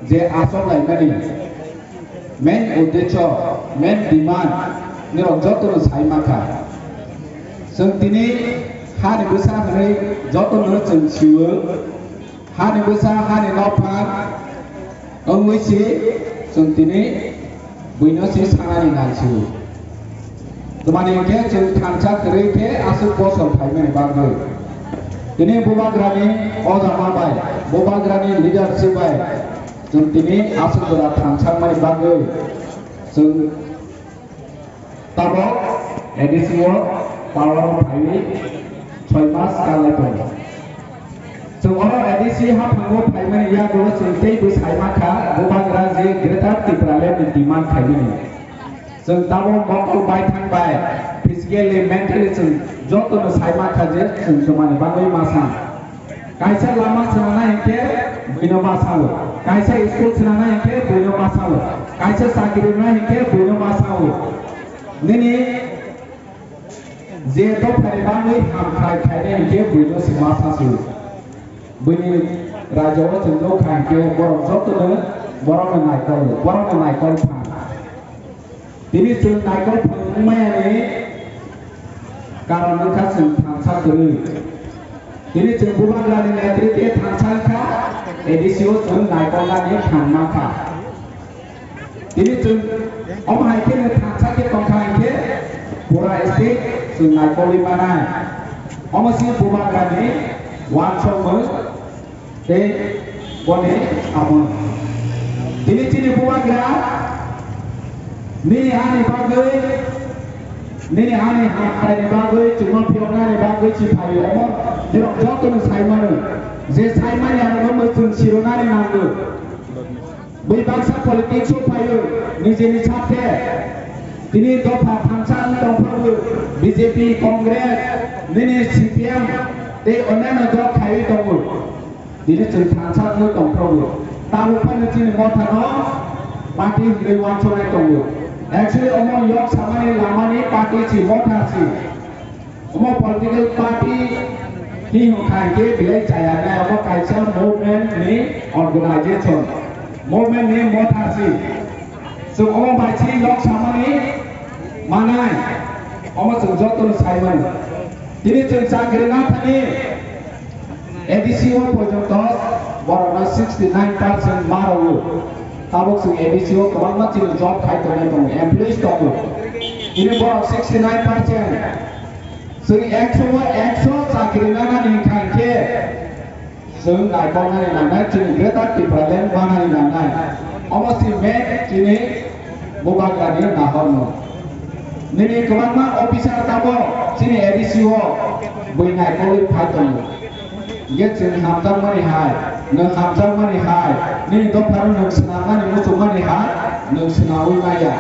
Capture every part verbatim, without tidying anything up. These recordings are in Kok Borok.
Je achok laimani main uddesho, main demand nirok jotono sai mankha. Chwng tini hani bwsa hwnwi jotono chwng sio, hani bwsa, hani nokphang wngwi si chwng tini buino si sanani nang sio. Twmani hwnkhe chwng thansa kwrwi khe aswk bosor phaimani bagwi. Tini bubagrani ojama bai, bubagrani leadership bai chwng tini aswk jora thansa wngmani bagwi chwng tabok A D C o power o phaiwi soi mas kanlai tongo. Chwng oro A D C haphango phaimani yagulo chwng teibo sai mankha, bubagra je Greater Tipraland ni demand khaimani. Chwng tabok mokol baithang bai physically, mentally chwng jotono sai mankha je chwng twmani bagwi ma sa. Kaisa lama swnamnai hinkhe buino ma sao. Kaisa school swnamnai hinkhe buino ma sao. Kaisa chakri rwnai hinkhe buino ma sao. Nini je dophani bagwi hamkrai khainai hinkhe buino se ma sa sio. Buini rajao chwng nukha hinkhe borok jotono borokno naikol, borokno naikol phan. Tini chwng naikol phang wngmayani karon wngkha chwng thansa kwrwi. Tini chwng bubagrani netritwe thansa wngkha, A D C o chwng naikolnani thang mankha. Tini chwng omo hai kheno thansa khe tongkha hinkhe pura state chwng naikolwi manai. Omo si bubagrani uansukmung. Tei boni amon. Tini chini bubagra nini ani bagwi, nini ani hamkraini bagwi, chwngno phiyoknani bagwi si phaio. Omo nirok jotono sai mano. Je sai mani ano mwchwng sironani nango. Bui baksa politics o phaio, nijeni sathe. Tini dopha thansa wng tongphuru B J P, Congress, nini C P M tei onyaino dol khaiwi tongo. Tini chwng thansa wngwi tongphuru. Tabuk phano chini mothano party hwnwi uansuknai tongo. Actually, omo yok samani lamani party si, motha si. Omo political party hi hwnkha hinkhe belai chaya nai, omo kaisa movement ni organization, movement ni motha si. Chwng omo bai si yok samani manai, omo chwng jotono sai mano. Tini chwng chakri nathani A D C o porjonto borokno sixty nine percent ma rwo. Tabuk chwng A D C o kwbangma chini job khai tongnai tongo, employees tongo. Tini borok sixty nine percent. Chwng ekso o ekso chakri nanani hwnkha hinkhe chwng naikolnani nangnai, chwng Greater Tipraland manani nangnai. Omo si main chini bubagrani nahorno. Nini kwbangma officer tamo chini A D C o bui naikolwi phai tongo. Hinkhe chwng hamjakmani hai, nwng hamjakmani hai, nini dophano nwng swnamnani muchungmani hai, nwng swnaui maya.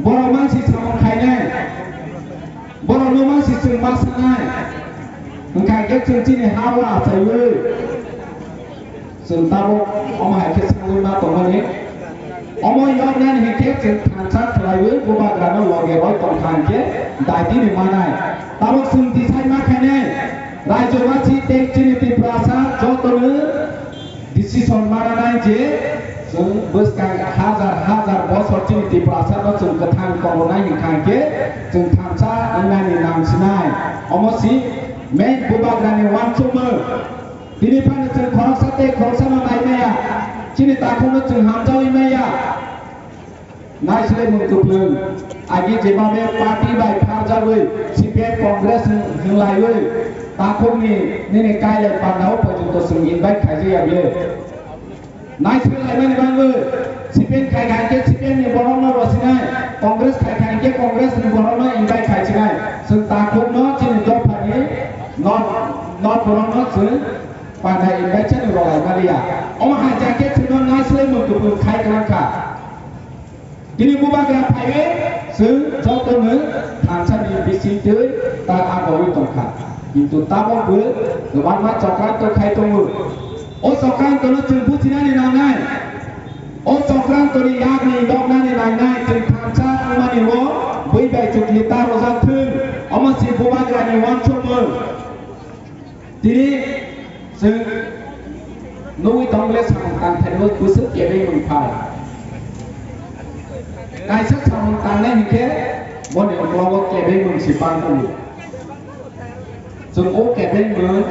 Borok mansi samung khainai, borokno mansi chwng ma sanai, hwnkha khe chwng chini ha-o achaiwi chwng tabuk omo hai khe sangwi ma tongmani. Omo yoknani hinkhe chwng thansa khlaiwi bubagrano loge roi tongkha hinkhe daitini manai. Tabuk chwng decide ma khainai, raijwasi tei chini Tiprasa jotono decision mananai je chwng bwskang hajar hajar bosor chini Tiprasano chwng kwthang tongnai hwnkha hinkhe chwng thansa wngnani nangsinai. Omo si main bubagrani uansukmung. Tini phano chwng khoroksa tei khoroksano nai maya, chini takhukno chwng hamjaui maya. Naisilai mung kwplwng, agi jebabe party bai pharjagwi C P M Congress hwnlaiwi takhukni nini kailai pandao porjonto chwng invite khaijak ya bile. Naisilai laimani bagwi C P M khai khai khe C P M ni borokno rosinai, Congress khai khai khe Congress ni borokno invite khaisinai, chwng takhukno chini dophani nok nok borokno chwng panda invite chani rwlai maliya. Omo hai ja khe chwngno naisilai mung kwplwng khai kwlangkha. Tini bubagra phaiwi chwng jotono thansani bisingtwi ta agowi tongkha. Kintu tabokbo kwbangma chokranto khai tongo. O chokrantono chwng bujinani nangnai. O chokrantoni yakni yoknani nangnai chwng thansa wngmani o bui bai chukli ta rwjak thung. Omo si bubagrani uansukmung. Tini chwng Nugwi tong le samung tangthaio bwswk kebengmung phai. Kaisa samung tangnai hinkhe boni uklogo kebengmung se pangkukgo. Chwng o kebengmung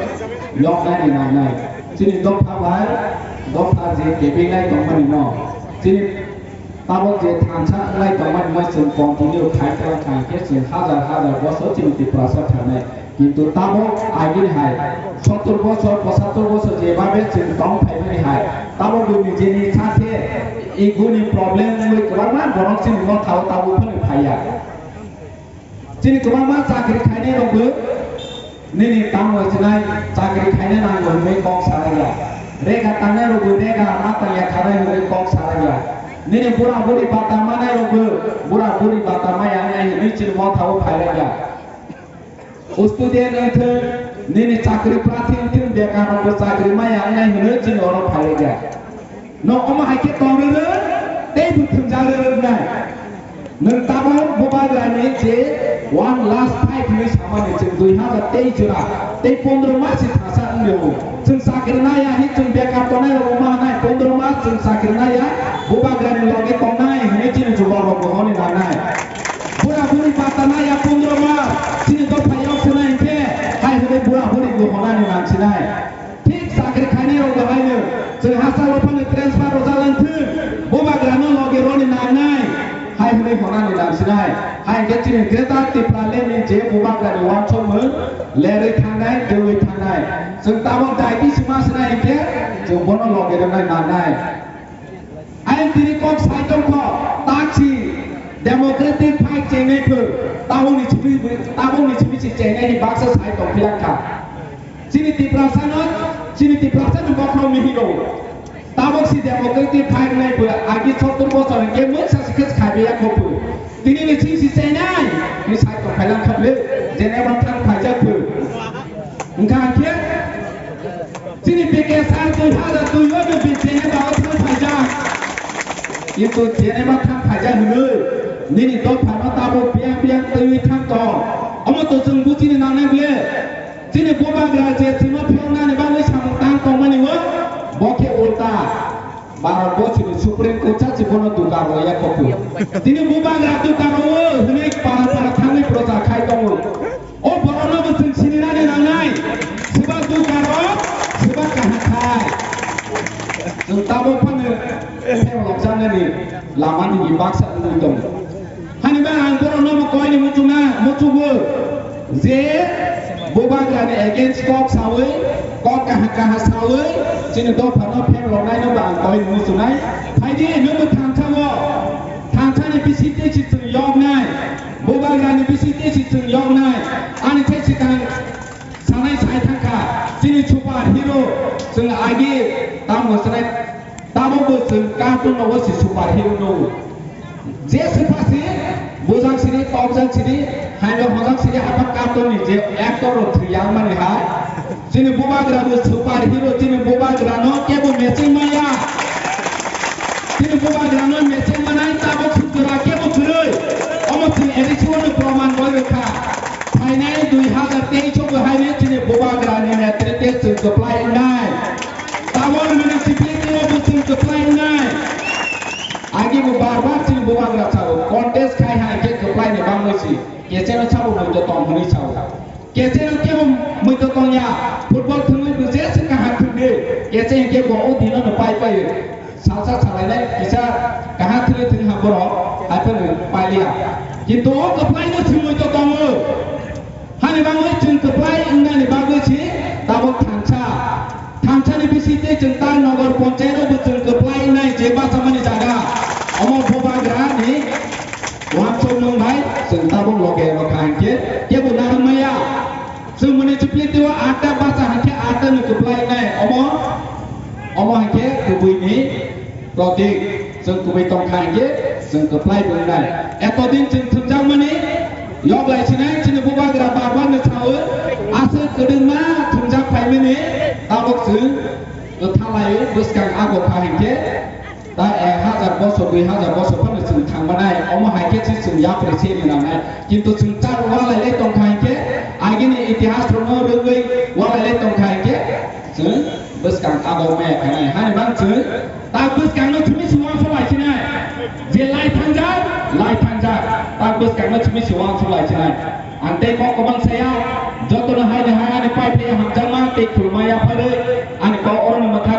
yoknani nangnai. Chini dopha bai dopha je kebengnai tongmani no. Chini Tabok je thansa wngwi tongmani no chwng continue khai twlang kha, hinkhe chwng hajar hajar bosor chini Tiprasa thangnai. Kintu tabok agini hai sottor bosor, pochattor bosor jebabe chwng tong phaimani hai, tabok bo nijeni sathe egoni problem wngwi kwbangma borok chini nokhao tabuk phano phaiya. Chini kwbangma chakri khainai rokbo nini tamo sinai chakri khaina nango hinwi kok salaiya. Rega tangnai rokbo rega ma tangya khanai hinwi kok salaiya. Nini bura buri bata manai rokbo bura buri bata maya wngnai hinwi chini mothao phailaiya. Student wngthwng, nini chakri prarthi wngthwng, bekar rokbo chakri maya wngnai hinwi chini oro phailaiya. No omo hai khe tong rwrwk, tei bo thwngjak rwrwknai. Nwng tabok bubagrani je one last fight hinwi samani chwng dui hazar teis jora tei pondro mas se thangsa wngwi o. Chwng chakri naiya hinwi chwng bekar tongnai rok wngma hanai pondro mas chwng chakri naiya bubagrani loge tongnai hinwi chini jubok rok bo hwnwi nangnai. Bura buri bata naiya pondro mas chini dopha yok swnai hinkhe hai hwnwi bura buri bo hwnani nangsinai. Thik chakri khainai rok bo haino chwng hachalo phano transfer rwjak wngthwng, bubagrano loge roni nangnai hai hwnwi hwnani nangsinai. Hai hwnkhe chini Greater Tipraland ni je bubagrani uansukmung lerwi thangnai, deui thangnai. Chwng tabok daiti sima sinai hinkhe chwng bono loge rwnai nangnai. Ayang tini kok sai tongkho, taksi democratic fight chengnai pho, tabokni simi, tabokni simi se chengnai ni baksa sai tong philak kha. Chini Tiprasa no, chini Tiprasa ni bokhorok mihiro. Tabok si democratic fight nai pho, agi sottor bosor hwnkhe mungsa se khe khai ya kho pho. Tini ni simi se chengnai, ni sai tong philak kha le, Geneva thang phaijak pho. Wngkha khe, Chini P K sir dui hazar dui o no bi Geneva o thang phaijak. Kintu Geneva thang phaijak hinwi nini dophano tabuk biyang biyang twiwi thang tong. Omo to chwng buchini nangnai ble. Chini bubagra je chwngno phiyoknani bagwi samung tang tongmani o, bo khe ulta. Bharat borsini Supreme Court sachi bono duka rwya kho pho. Tini bubagra duka rwo hwnwi para para thangwi procha khai tongo. O borokno bo chwng sininani nangnai. Swba duka rok, swba kaham khai. Chwng tabuk phano themlok chanani lamani baksa wngwi tongo. Hani ba ang borokno bo koini muchungna, muchungo je bubagrani against kok sawi, kok kaha kaha sawi, chini dophano phemloknaino bo ang koini muchungnai. Phaidi nwngbo thansa o, thansani bisingtwi se chwng yoknai, bubagrani bisingtwi se chwng yoknai. Ani thai swkang sanai sai thangkha, chini super hero, chwng agi tamo sanai, tabukbo chwng cartoon no bo se super hero no. Je swpha si, bujak sidi, tokjak sidi, haino hojak sidi, hapa cartoon ni je actor rok thwi yang mani hai. Chini bubagra bo super hero, chini bubagra no kebo matching maya. Chini bubagra no matching manai tabuk sujura kebo kwrwi. Omo chini A D C o no proman rwi kha. Phainai dui hazar teis o bo haino chini bubagra ni netritwe chwng kwplai wngnai. Tabuk municipality o bo chwng kwplai wngnai. Agi bo bar bar chini bubagra sao, contest khai hai khe kwplai ni bangwi si, kecheno sabo muido tong hwnwi sao. Kecheno kebo muido tong ya, football thwngwi bo je se kaham thwngdi, keche hinkhe bo o dino no pai pai. Salsa salainai kisa kaham thwngwi thwng ha borok, hai phano pai liya. Kintu o kwplai no chwng muido tongo. Hani bagwi chwng kwplai wngnani bagwi si tabuk thansa. Thansani bisingtwi chwng ta Nagar Panchayat o bo chwng kwplai wngnai je bachamani jaga. Omo bubagra ni uansukmung bai chwng tabuk loge rwkha hinkhe kebo narwk maya. Chwng municipality o atta bacha hinkhe atta no kwplai wngnai. Omo, omo hinkhe kubui ni Protik, chwng kubui tong kha hinkhe chwng kwplai bo wngnai. Etodin chwng thwngjakmani yoklai sinai chini bubagra bar bar no sao, aswk kwdwngma thwngjak phaimani tabuk chwng kwthalai bwskang ago kha hinkhe ta ek hazar bosor, dui hazar bosor phano chwng thangmanai, omo hai khe se chwng yapri se rinanai. Kintu chwng chak walai lai tong kha hinkhe, agini itihas rokno rwgwi walai lai tong kha hinkhe chwng Bwskang abo maya khanai hani bang chwng tak bwskangno simi si uansuk lai sinai. Je lai thangjak, lai thangjak, tak bwskangno simi si uansuk lai sinai. Ang tei kok kwbang saya, jotono hai ni hai ani pai phai hamjakma tei khulumma yapharwi ani kok oro ni mwthang